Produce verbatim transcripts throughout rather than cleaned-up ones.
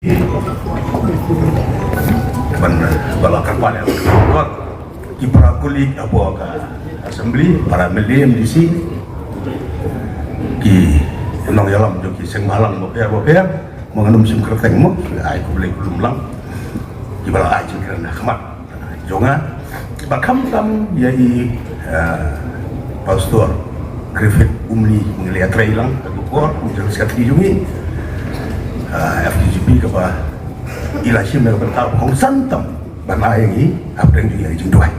Ban ba la kyrpad ïa ki para colleague hapoh ka assembly, para M L A, M D C, ki nongïalam jong ki seng bhalang bapher bapher, ma ngan ym shim kyrteng mo, ai khublei khublei lang kiba la ai jingkren ha khmat jong nga. Ba khamtam ïa i, ah, Pastor Griffith Umli, ngi la ïatrei lang ha ka por, u General Secretary jong ngi, ah, F K G P, kaba i la shim ïa ka bynta ba kongsan tam ban ai ïa ngi hapdeng jong ngi ïa ka jingduwai.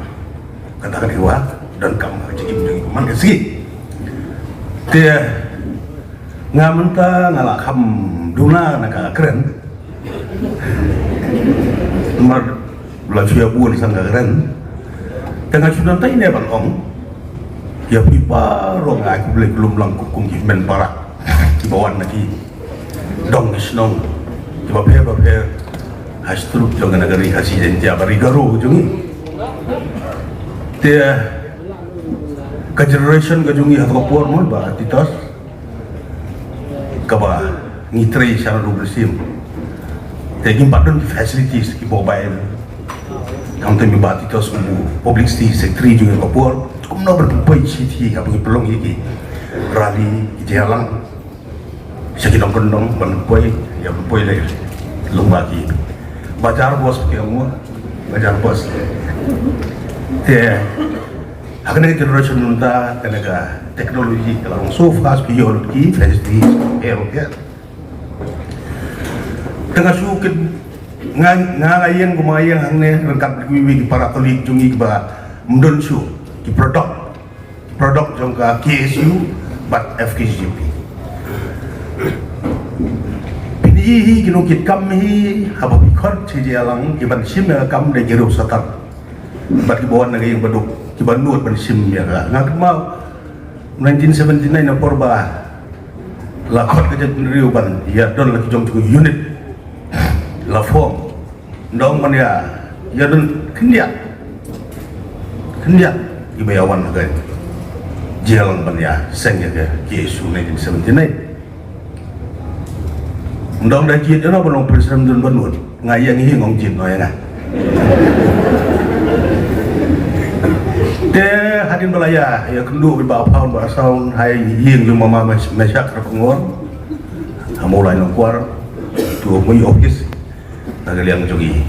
Kata ka dei ba donkam ha ka jingim jong ngi man ka sngi. Te nga mynta nga la kham duna na ka kren. Namar la shu ïa bun sang ka kren. Te nga shu nang tai ne ban ong ïa phi baroh, nga ai khublei khublei lang kum ki hynmen para kiba wan na ki dong ki shnong kiba pher bapher ha sha trup jong ka nagari Khasi Jaiñtia bad ri Garo jong ngi. Te ka generation ka jong ngi ha ka por mo Bah Titos, kaba ngi trei sha ruh mynsiem. Te ngim pat don facilities ki mobile. Khamtam i Bah Titos u publicity secretary jong ngi ha ka por, kumno ban pynpoi shithi haba ngi pynlong ïa ki rally, ki jingïalang sha ki dong kyndong, ban pynpoi, ïa pynpoi lei lyngba ki bazaar bus, ki ong mo, bazaar bus. Te ha kane ka generation mynta, kane ka technology ka la long so fast, ki ïoh lut ki facilities, eh, okay. Te nga shu kit, nga, nga, nga ïeng kumba nga ïeng hangne ryngkat bad kiwei ki para colleague jong ngi kiba ym don shuh ki product, product jong ka K S U bad F K J P. Phin ïohi hi ki nongkitkam hi, haba phi khot sha jingïalang, kiban shim ïa ka kam dei ki riewstad bad kiba wan na ka ïing baduk, kiba nud ban shim ïa ka. Nga kynmaw nineteen seventy-nine, na por ba la khot ka jaitbynriew ban ïa don la ki jong ki unit, la form, nda ong ban ïa, ïa don khyndiat, khyndiat kiba ïa wan ha ka jingïalang ban ïa seng ïa ka K S U nineteen seventy-nine. Nda ong da jied ïa no ba long president don ba nud. Nga ïeng hi, nga ong jied noh ïa nga. Te hadien ba la ïa, ïa kynduh bad Bah Phaun, Bah Saun, ha ïing jong Mama Mes-, Meshak Kharkongor, ha Mawlai Nongkwar, to mih office na ka liang jong i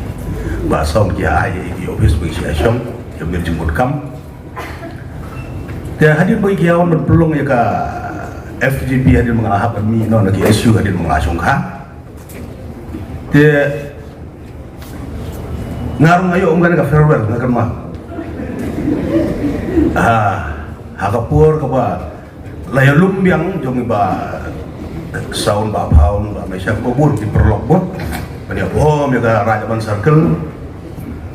Bah Saun, ki ai ïa i office ba i shong, ïa mir jingmut kam. Te hadien ba ki ïa wan ban pynlong ïa ka F K J P, hadien ba nga la hap ban mih noh na K S U, hadien ba nga la shongkha. Te nga ruh nga ïoh kum kane ka farewell, nga kynmaw. Ah, ha ka por kaba la ïalum biang jong i Bah Saun, Bah Phaun, Bah Meshak, ba bun ki paralok bun ban ïa form ïa ka Raid Urban Circle.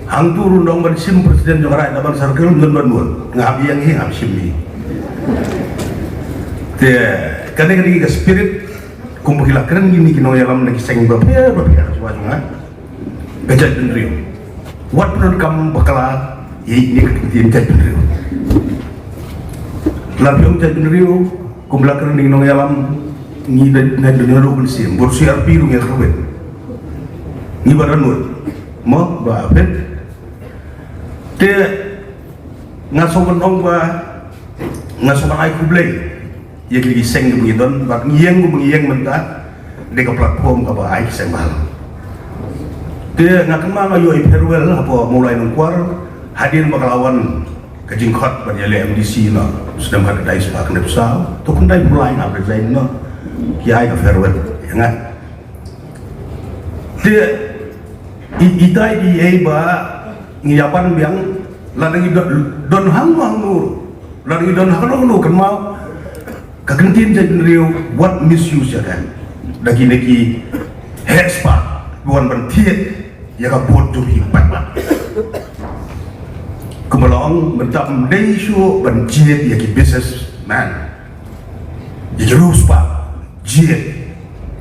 Hangtu ruh nda ong ban shim president jong ka Raid Urban Circle, ym don ba nud. Ngam ïeng hi, ngam shim hi. Te kane ka dei ka spirit kumba ki la kren kine ki nongïalam na ki seng bapher bapher shuwa jong nga. Ka jaitbynriew, wat pyndonkam bakla ïa ine ka ktien jaitbynriew. La phi ong jaitbynriew, kumba la kren ine i nongïalam, ngi da, ngi da, ngi da ruh mynsiem, bad C R P ruh ngi kyrwit. Ngi ba da nud mo, Bah Hafid. Te nga sngewbha ban ong ba nga sngewbha ban ai khublei ïa ki, ki seng kiba ngi don, bad ngi ïeng kumba ngi ïeng mynta, dei ka platform kaba ai ki seng bhalang. Te nga kynmaw nga ïoh i farewell hapoh Mawlai Nongkwar, hadien ba ka la wan ka jingkhot ban ïaleh M D C na u snem khatkhyndai spah khyndai phew saw, to khyndai phew lai nga resign noh, ki ai ka farewell ïa nga. Te i, itai i ei ba ngi ïa pan biang, lada ngi don, don hangno hangno, lada ngi don hangno hangno, kynmaw ka ktien jaitbynriew, wat misuse ïa ka da kine ki heh spah, wan ban thied ïa ka vote jong ki paidbah. Kumba la ong, mynta ym dei shuh ban jied ïa ki businessman, ïa ki riewspah, jied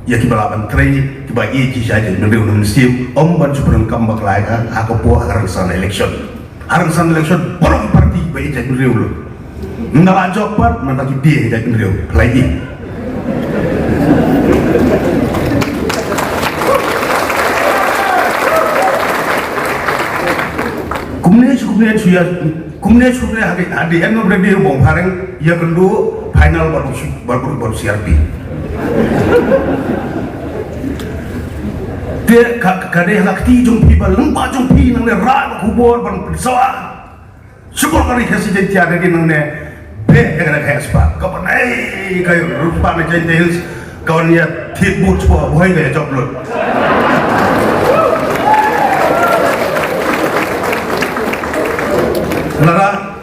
ïa kiba lah ban trei, kiba ïeit ïa ki jaitbynriew na mynsiem, ym ban shu pyndonkam bakla ïa ka ha ka por ha ka rynsan election. Ha rynsan election baroh ki party ba ïeit jaitbynriew lut. Ynda la jop pat, mynta ki die ïeit jaitbynriew. Phi la ïohi? Kumne shu ïa, kumne shu ne ha, at the end of the day, bong phareng ïa kynduh final bad u, bad u, bad u C R P. Te ka, ka dei ha ka kti jong phi ba lyngba jong phi nangne rah khubor ban pynsawa. Shibun ka ri Khasi Jaiñtia ka dei nangne beh ïa ka dei ka heh spah. Ka ban ei ka rupa na Jaiñtia Hills. Ka wan ïa thied boots ba bhoi ka ïa jop lut. Lada,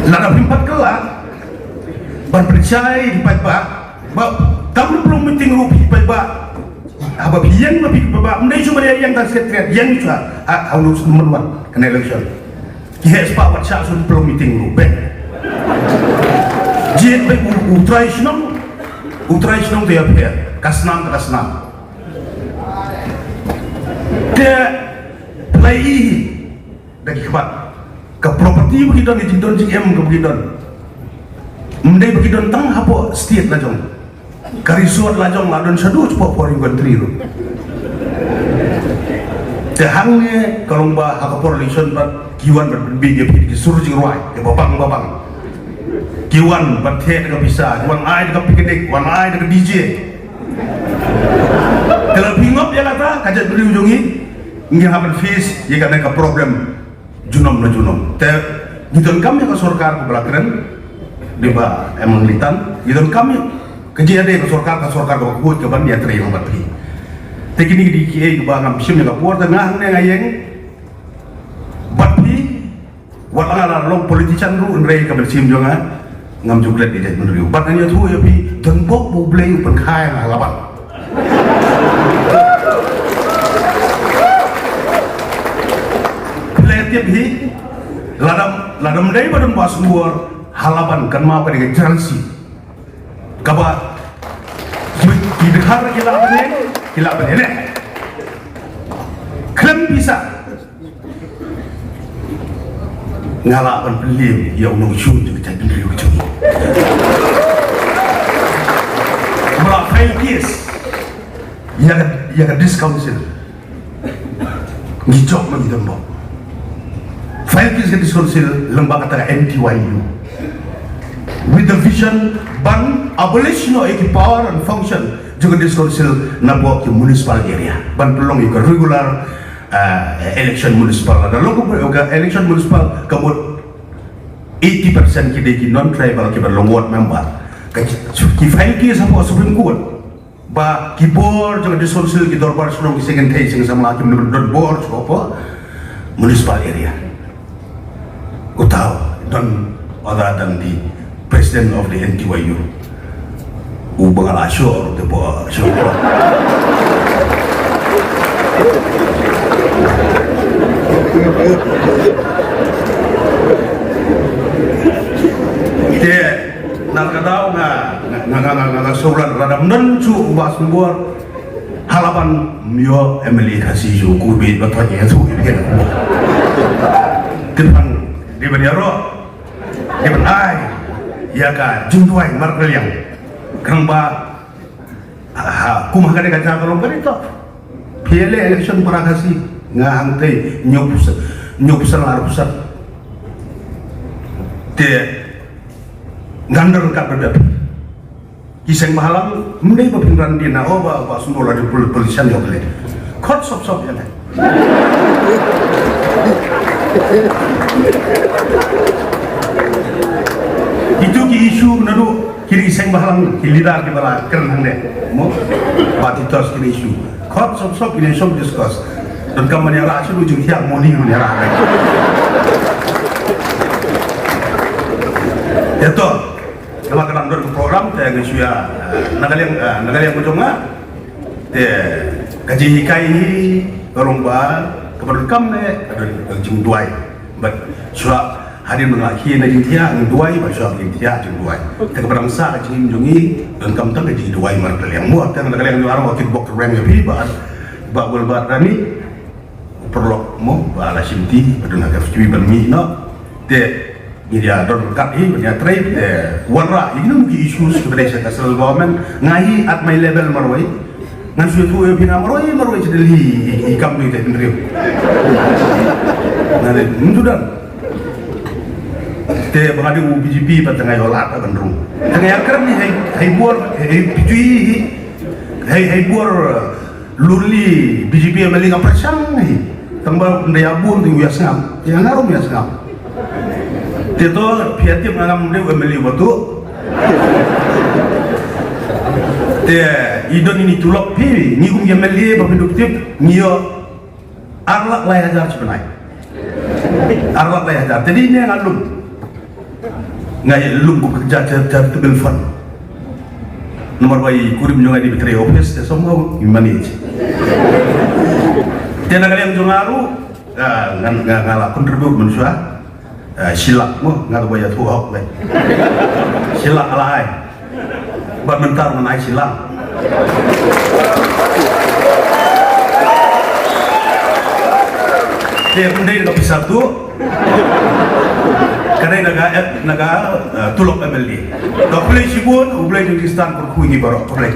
lada phim pat kylla ban pynshai ki paidbah ba tam pynlong meeting ruh ki paidbah. Haba phi ïeng ma phi paidbah, ym dei shu ba ïeng tang secretariat, ïeng shu ha, ha, ha u snem mynwan kane election. Ki heh spah wat shah shu pynlong meeting ruh beh. Jied beh u, u trai shnong, u trai shnong te ïapher, ka snam ka snam. Te pynlait hi da ki khmat ka property ba ki don, ki jingdon jingem kaba ki don. Ym dei ba ki don tang hapoh state la jong. Ka resort la jong la don shaduh shapoh foreign country ruh. Te hangne ka long ba ha ka por election pat ki wan ban pynbeit ïa phi ki sur jingrwai kiba bang ba bang. Ki wan ban theh da ka pisa, ki wan ai da ka picnic, wan ai da ka D J. Te lada phi ngop ïa kata ka jaitbynriew jong ngi, ngi hap ban face ïa kane ka problem. Junom na junom. Te ngi donkam ïa ka sorkar kaba la kren, dei ba em ngi tan, ngi donkam ïa ka jingïadei ka sorkar, ka sorkar kaba khuid kaban ïatrei lang bad phi. Te kine ki dei kiei kiba ngam shim ïa ka por, te nga hangne nga ïeng bad phi, wat la nga la long politician ruh, hynrei ka mynsiem jong nga ngam ju klet ïa jaitbynriew. Bad ngan ïathuh ïa phi, don bok ba U Blei u pynkha ïa nga ha Laban. Phi la tip hi, lada, lada ym dei ba don Bah Symbor ha Laban, kynmaw ka dei ka jrang shi. Kaba ki, ki dkhar ki lah ban ïeng, ki lah ban ïeng. Khlem pisa. Nga lah ban pynliem ïa u nongshun jong ka jaitbynriew ka jong ngi. Ba la file case ïa ka, ïa ka District Council. Ngi jop ma ngi don bok. File case ka District Council lyngba kata ka N T Y U. With the vision ban abolish noh ïa ki power and function jong ka District Council napoh ki municipal area. Ban pynlong ïa ka regular ah, election municipal. Lada long ka, ka election municipal ka mut eighty percent ki dei ki non-tribal kiba long ward member. Ka ki, ki file case hapoh Supreme Court ba ki bor jong ka District Council, ki dorbar shnong, ki seng kynthei seng samla kim don bor shuh hapoh municipal area. Uta u don, uta u don the president of the N T Y U. U ba nga la sure te ba sure. Te na ka daw nga, nga, nga, nga, nga, nga sure lada ym don shuh u Bah Symbor ha Laban, ym ïoh M L A Khasi shuh, ku bit ba thok ïa shuh ïa phi. Te pang dei ban ïaroh, dei ban ai ïa ka jingduwai markylliang. Khnang ba ha, kum ha kane ka jaka long kane to. Phi leh election para Khasi, nga hangtei hynñiew percent, hynñiew percent, ar percent. Te ngan don ryngkat bad phi. Ki seng bhalang, ym dei ba phin ran dien na, oh, Bah, Bah Symbor la dei pol-, politician ïa u Blei. Khot sop sop ïa leh. Itu ki issue naduh ki dei ki seng bhalang, ki leader kiba la kren hangne. Mo? Bah Titos, ki dei issue. Khot sop sop, ki dei sop discuss. Donkam ban ïarah shuh, jingthiah moni ban ïarah. Ïa to. Namar ka dang don ka program te nga shu ïa, eh, na ka liang, eh, na ka liang ka jong nga. Te ka jinghikai hi ka long ba kaba donkam ne ka don ka jingduwai. Bad shuwa hadien ba nga khie na jingthiah, nga duwai, bad shuwa ka jingthiah, jingduwai. Te kaba dang sah ka jingim jong ngi donkam tang ka jingduwai markylliang. Mo te na ka liang jong nga ruh nga kitbok kyrweng ïa phi Bah, Bah Wilbert Rani. Paralok mo ba la shim ti ba don ha ka F T V ban mih noh. Te ngi ïa don ryngkat hi ban ïatrei te wanrah ïa kino ki issues kiba dei sha ka central government. Nga hi at my level marwei. Ngan shu ïathuh ïa phi, nga marwei marwei sha Delhi i kam dei te hynriew. Nga dei mynta don. Te ba nga dei u B J P ba tang nga ïoh lad ban rung. Tang nga ïa kren ni hei hei bor hei phi hi hei hei bor lurli B J P M L A nga pyrshang hi. Tang ba ynda ïa bun te u ïa sngap. Ïa nga ruh ïa sngap. Te to phi ïa tip nga ngam dei u M L A ba tu. Te i don ini tulop phi ngi kum ïa M L A ba phi duk tip ngi ïoh ar lak lai hajar chi bnai. Ar lak lai hajar. Te dei ne nga lum. Nga lum kum ka ja charitable fund. Namar ba i kurim jong nga dei ba trei office te somehow i manage. Te na ka liang jong nga ruh ah, ngan nga nga la contribute mynshuwa. Ah, shilak mo nga ba ïathuh hok le. Shilak ala ai. Ba mynta ngan ai shilak. Te ym dei na ka pisa tu. Ka dei na ka eh, na ka eh, tulop M L A. Ka khublei shibun, U Blei un kyrkhu ïa ngi baroh. Khublei.